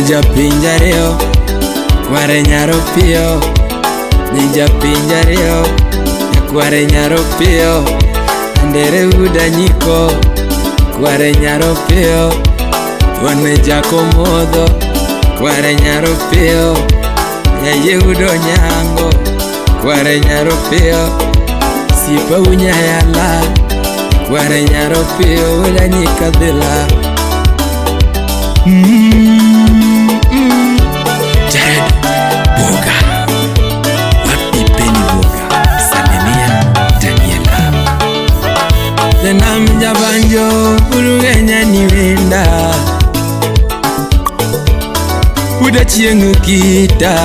Japinj ariyo, kware nyaro piyo. Ni japinj ariyo, kware nyaro piyo. Andere uda nyiko, kware nyaro piyo. Wane jakomodho, kware nyaro piyo. Yaye udo nyango, kware nyaro piyo. Sipa unyayala, kware nyaro piyo. Uda nyika dhila. Jared Boga, wapi Penny Boga, salimia Daniela. Janam jabanjo urugenya ni wenda. Uda chieng' kita.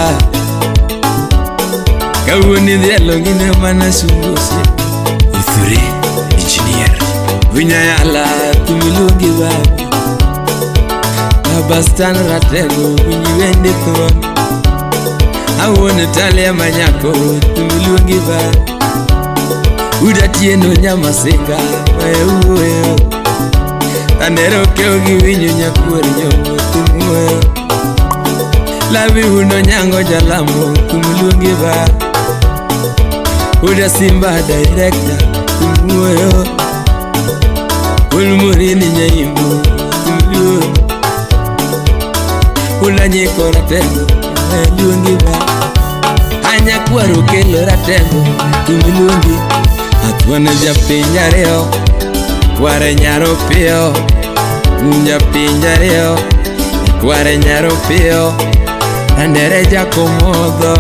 Kawuono idhialo gine mana sungusi. Uthure engineer. Unyayala tumiluongi baba. Baba Stan Ratego winji wende thuon. Awuon Talia manyako tumiluongi baba. Uda tieno nyamasinga wewe. Tanero keo gi winyo nyakuor nyongo tumuoyo. Lawi uno nyango jalamo tumluongi ba. Uda Simba director tumuoyo. Ulmurini nyaimbo tumluongi. Ula nyiko ratego luongi ba. Anyakwaro kelo ratego tumluongi. Atwana japiny ariyo, kware nyaro piyo. Japiny ariyo, kware nyaro piyo. Andere jakomodho,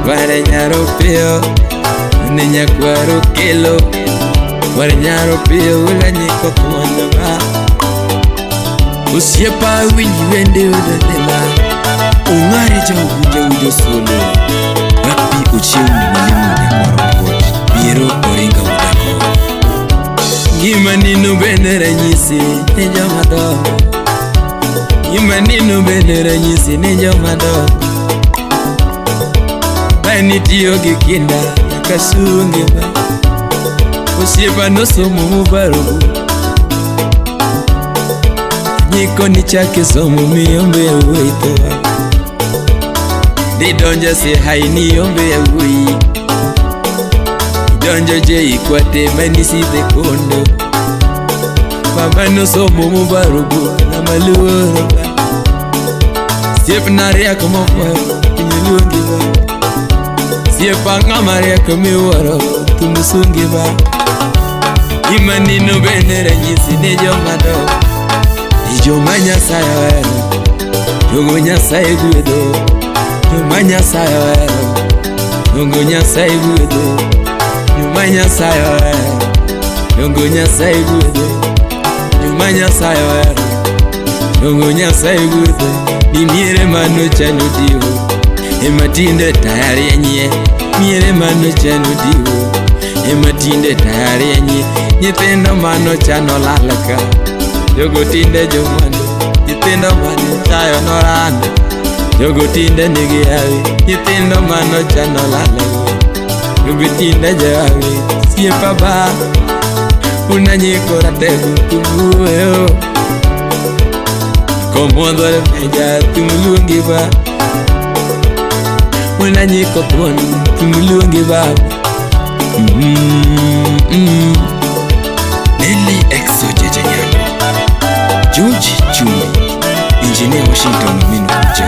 kware nyaro piyo. Ne nyakwaro kelo, kware nyaro piyo. Ula nyiko thuon ba. Osiepa winji wende uda dhila. Ong'are jaugunja ujo solo, wapi Ochieng' mwalimu nyakwaro Kuot, biero Oringa udako. Ngima nino bende ranyisi ne joma dongo. Ngima nino bende ranyisi ne joma dongo. Ba nitiyo gi kinda nyaka sunge ba. Osiepa nosomo mobaro. Nyiko ni chake somo miyombe ya wuoyi tho. Didonjo sihai ni yombe ya wuoyi. Donjo je ikwate manisidhe kondo. Baba nosomo mobaro ng'ama luoro ba. Siepna riek mofwambo piny luongi ba. Siepa ng'ama riek miwuoro thum sungi ba. Gima nino bende ranyisi ne joma dongo. Ni joma Nyasaye ohero, jogo Nyasaye gwedho. Joma Nyasaye ohero, jogo Nyasaye gwedho. Joma Nyasaye ohero, jogo Nyasaye gwedho. Joma Nyasaye ohero, jogo Nyasaye gwedho. Ni miere manochano diwo, ema tinde taya rienyie. Miere manochano diwo, ema tinde taya rienyie. Nyithindo manochano lal ka, jogo tinde jomwandu. Nyithindo mane chayo norano, jogo tinde nigi hawi. Nyithindo manochano lal ka, jogo tinde johawi. Siepa ba, unanyiko ratego tumuoyo. Komodho meja tumluongi ba. Unanyiko thuon tumluongi baba. Nelly Exo Jeje Nyango, George Chumbi, Engineer Washington Omino Kuja,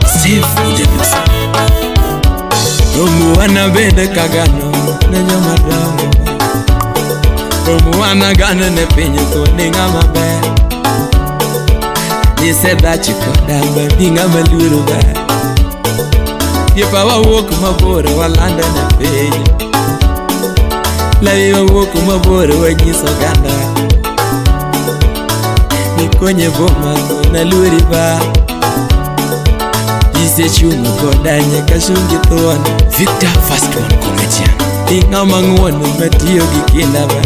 Steve Ujalusi. Romo wana bende kagano ne joma dongo. Romo wana gano ne piny thuon ni ng'ama ber. Nisedhach koda ba ni ng'ama luoro ba. Siepa wawuok mabor walando ne piny. Lawi wawuok mabor wanyiso oganda. Nikonye boma naluori ba. Isechung' koda nyaka sungi thuon. Victor First One Comedian. Ni ng'ama ng'uon matiyo gi kinda ba.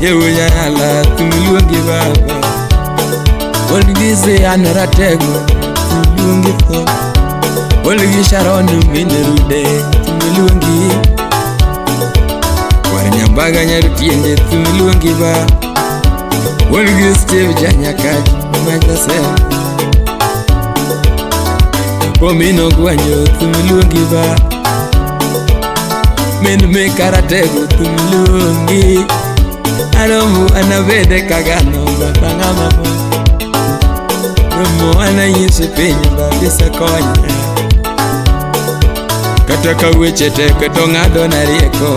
Jeunyala tumluongi baba. Wan gi Zian ratego tumluongi tho. Wan gi Sharon min Rude tumluongi. Kwar Nyambaga nyar tiende tumluongi ba. Wan gi Steve Janyakach majasem. Pomino gwanyo thum luongi ba. Min me karatego thum luongi. Aromo anabede kagano baba ng'ama mo. Romo ananyisi piny babisa konya. Kata ka weche tek to ng'ado na rieko.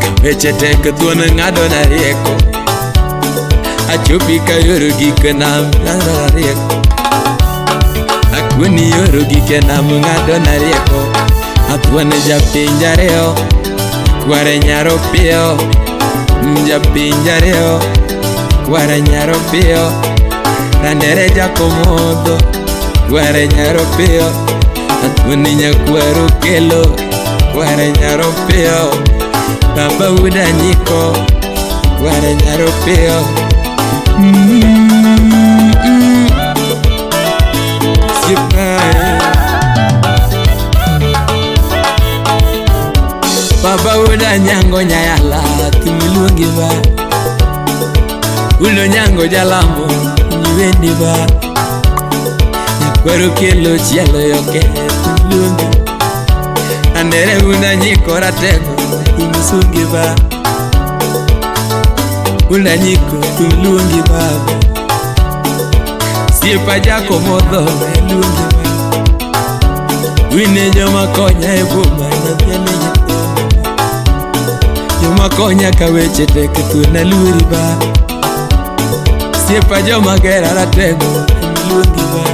Ka weche tek thuon ng'ado na rieko. Achopi ka yoro gik nam ng'ado na rieko. Akuoni yoro gike nam ng'ado na rieko. Athuon japinj ariyo, kware nyaro piyo. Japinj ariyo, kware nyaro piyo. Randere jakomodho, kware nyaro piyo. Athuoni nyakwaro kelo, kware nyaro piyo. Baba wuda nyiko, kware nyaro piyo. Baba wuda nyango nyayala thum iluongi ba. Ulo nyango jalamo nyiwendi ba. Nyakwaro kelo chielo yoke thum iluongi. Andere wuda nyiko ratego thum isungi ba. Wuda nyiko thum iluongi baba. Siepa jakomodho iluongi ba. Wine joma konya e boma nyathine nyithindo. Joma konya ka weche tek thuon aluori ba. Siepa joma gera ratego iluongi ba.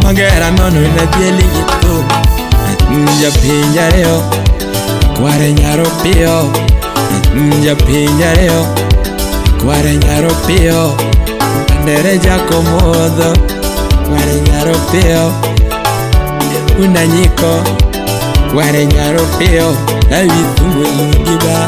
Magera nono nadhieli gi thum. Japinj ariyo, kware nyaro piyo. Japinj ariyo, kware nyaro piyo. Andere jakomodho, kware nyaro piyo. Unanyiko, kware nyaro piyo. Dawi thum iluongi ba.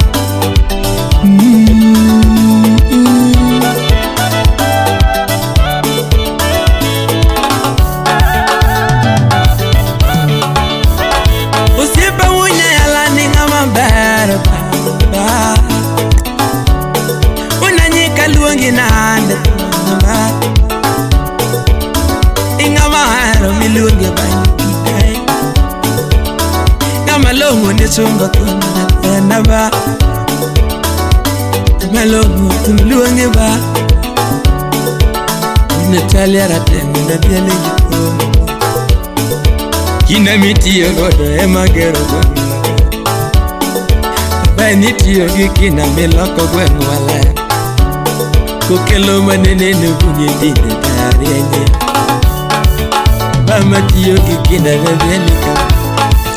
Osiepa wunyayala ni ng'ama ber baba. Unanyika luongi nade baba. Ing'ama ahero miluonge ba nyikikae. Ng'ama long'o ni sungo thuon nyathina ba. Ng'ama long'o thum luongi ba. Natalia rateng' nadhiele gi thum. Kinde mitiyo godo ema gero gweng' maber. Be nitiyo gi kina miloko gweng' maler. Kokelo manenene bunge tinde tarienye. Mama tiyo gi kinda nadhieli ka.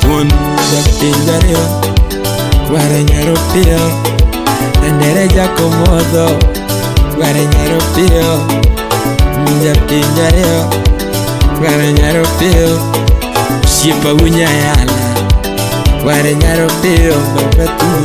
Thuon japinj ariyo, kware nyaro piyo. Andere jakomodho, kware nyaro piyo. Japinj ariyo, kware nyaro piyo. Osiepa wunyayala, kware nyaro piyo baba thum.